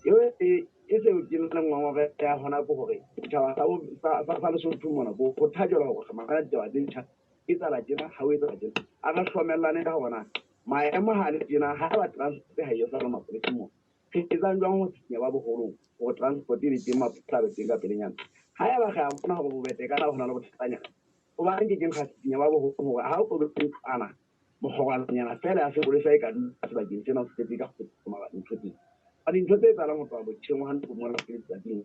Eo e seo ke nang le ngongora ya hona ke hore setjhaba sa Lesotho mona bo kgothatjelwa hore re mamela ditaba tse ntjha. E tsala tjena, ha o etsa tjena. A re hlomellane ka hore na maemo ha le tjena, ha eba transport ha e sa le mapolesa mona. Re etsang jwang ho senya ba boholong hore transport e be teng, mapolesa a be teng ka pelenyana. Ha eba re a bona hore bobete kana ho na le bothatanyana, hobane ke keng ra senya ba boholong hore ha o tobetse ntlwana mokgorwananyana fela ya sepolesa e ka dula sebakeng sena ho fihletse ka kgotsa ntho tsena. Hobane dintho tse etsahalang ho tloha botjheng ha ntlo mona ke letsatsing.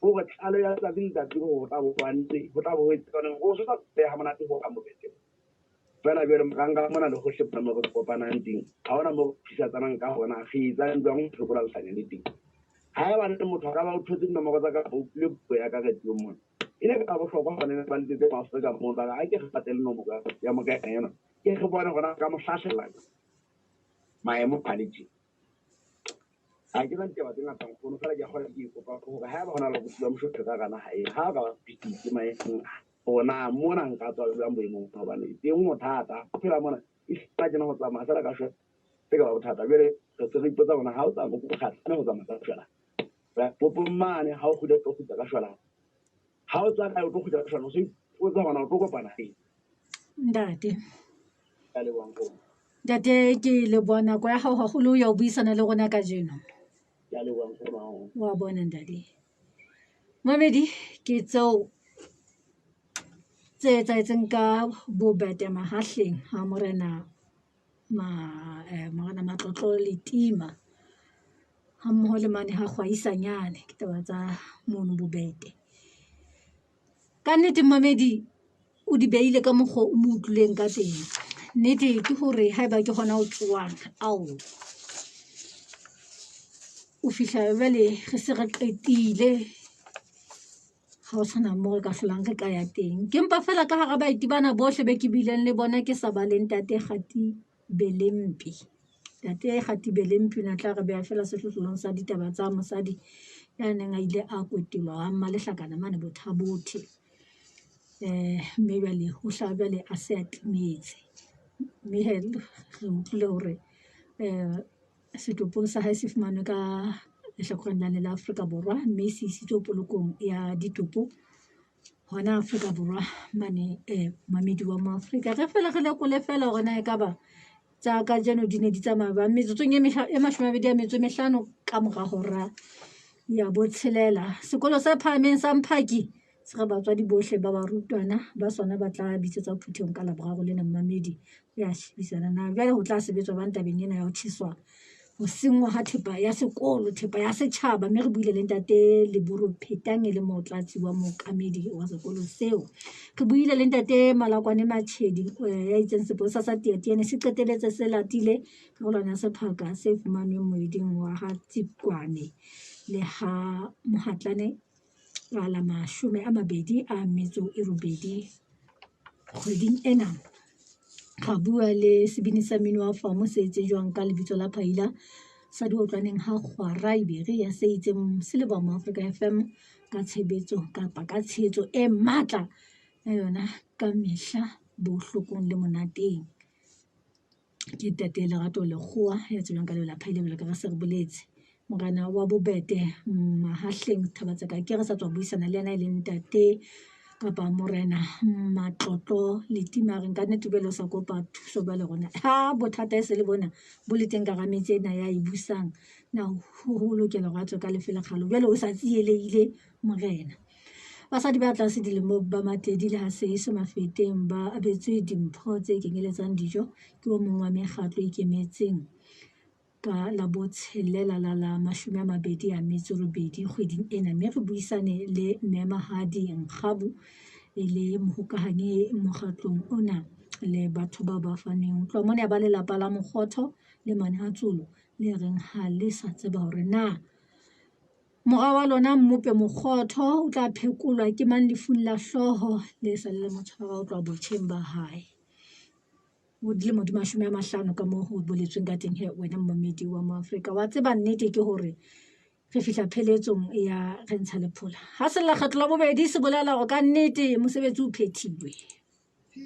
Hore tlalo ya letsatsi le letsatsi ho tla bo lwantse, ho tla bo ho etsahalang, ho so sa beha monate ho kang bobete. Feela jwale marangrang mona le hohle mona mo re kopanang teng, ha hona mo re thusatsanang ka hona, re etsang jwang ho phekola lehlanya le teng. Ha eba le motho a ka ba o thotse dinomoro tsa ka, o utlwile puo ya ka radio mona. E ne ka bohlokwa hobane ba letsetse Maafrika mono, ba re ha ke re patele nomoro ya morena enwa, ke re bone hore na ka mo hlahlela maemo a le tjena. Ha ke na ditaba tse ngata nkgono, feela ke a kgona ke ikopa hore ha eba hona le ho bua moshweshwe ka hara naha ena, ha ka ba fetise maemong a hore na mona nka tswa jwang boemong, hobane teng ho thata. Ho phela mona e hlile tjena ho tsamaya feela ka shwela, se ka ba bothata. Jwale re se re ipotsa hore ha o tsamaya o kgahlane ho tsamaya ka shwela. Popong mane ha o kgutla o tlo kgutla ka shwela. Ha o tswa kae o tlo kgutla ka shwela, o se ipotsa hore na o tlo kopana eng. Ntate. Ke a leboha nkgono. Ntate, ke leboha nako ya hao haholo ya ho buisana le rona kajeno. Ke a leboha nkgono. Wa bona ntate. Mamedi, ke tseo tse etsahetseng ka Bobete Mahahleng ha morena morena Matlotlo Letima ha mmoho le mane ha Kgwaisanyane, ke taba tsa mono Bobete. Ka nnete mamedi o di beile ka mokgwa o mo utlwileng ka teng. Nnete ke hore haeba ke hona ho tsoang ao o fihla jwale re se re qetile. Ga ho sana moo re ka hlolang re ka ya teng. Ke mpa feela ka hara baeti bana bohle be ke bileng le bona ke sa ba le ntate Kgati Belempi. Ntate Kgati Belempi o ne a tla re beha feela sehlohlolong sa ditaba tsa mosadi ya neng a ile a kwetelwa wa Mmalehlakana mane Botha-Bothe. Mme jwale ho hlaha jwale a se a timetse. Mme hee re utlwile hore setopo sa hae se fumanwe ka lehlakoreng lane la Afrika Borwa mme se isitswe polokong ya ditopo hona Afrika Borwa mane Mamedi wa mo Afrika. Re fela re lekole feela hore na ekaba tsa kajeno di ne di tsamaya jwang. Metsotsong e mashome a mabedi a metso e mehlano ka mora hora ya botshelela. Sekolo se phahameng sa Mphaki se re batswadi bohle ba barutwana ba sona ba tla bitsetswa phuthehong ka Laboraro lena Mmamedi ya shebisana na jwale ho tla sebetswa bang tabeng ena ya ho tjheswa ho senngwa ha thepa ya sekolo, thepa ya setjhaba. Mme re buile le ntate Leburu Phetang e le motlatsi wa mookamedi wa sekolo seo. Re buile le ntate Malakwane Matjhedi ya itseng sepolesa sa Teatiane se qeteletse se latile karolwana ya sephaka se fumanweng moeding wa ha Tsikwane le ha Mohatlane ka la 28 kgweding ena. Ra bua le sebini sa mmino wa famo se tsejwang ka lebitso la Phaila sa diotlwaneng ha Kgwara Iberia se itseng se leboha Moafrika FM ka tshebetso kapa ka tshehetso e matla ya yona ka mehla bohlokong le monateng. Ke ntate Lerato Lekgowa ya tsejwang ka leo la Phaila jwalo ka re se re boletse. Morena wa Bobete Mahahleng Thabatseka ke re sa tswa buisana le yena e leng ntate kapa morena Matlotlo Letima a reng ka nnete jwale o sa kopa thuso jwale rona ha bothata e se le bona bo le teng ka hara metse ena ya e busang na ho lokela hore a tswe ka lefe lekgalo jwale o sa tsielehile morena. Basadi ba tlase dilemong ba Matedi le Haseiso Mafeteng ba abetswe dimpho tse kenyeletsang dijo ke o mong wa mekgatlo e ikemetseng ka la botshelela la la 28 kgweding ena mme re buisane le Mme Mahadi Nkgabu e le mohokahanyi mokgatlong ona le batho bao ba faneng. Tloha mona ya ba lelapa la Mokgotho le mane ha Tsolo le reng ha le sa tseba hore na mora wa lona Mmope Mokgotho o tla phekolwa ke mang lefung la hlooho le sa le le mo tshwara ho tloha botjheng ba hae. O dilemo di 50 ka moo ho boletsweng ka teng he wena momamedi wa Moafrika. Wa tseba nnete ke hore re fihla pheletsong ya re ntsha lephola. Ha se lekgetlo la bobedi se bolela hore ka nnete mosebetsi o phethilwe.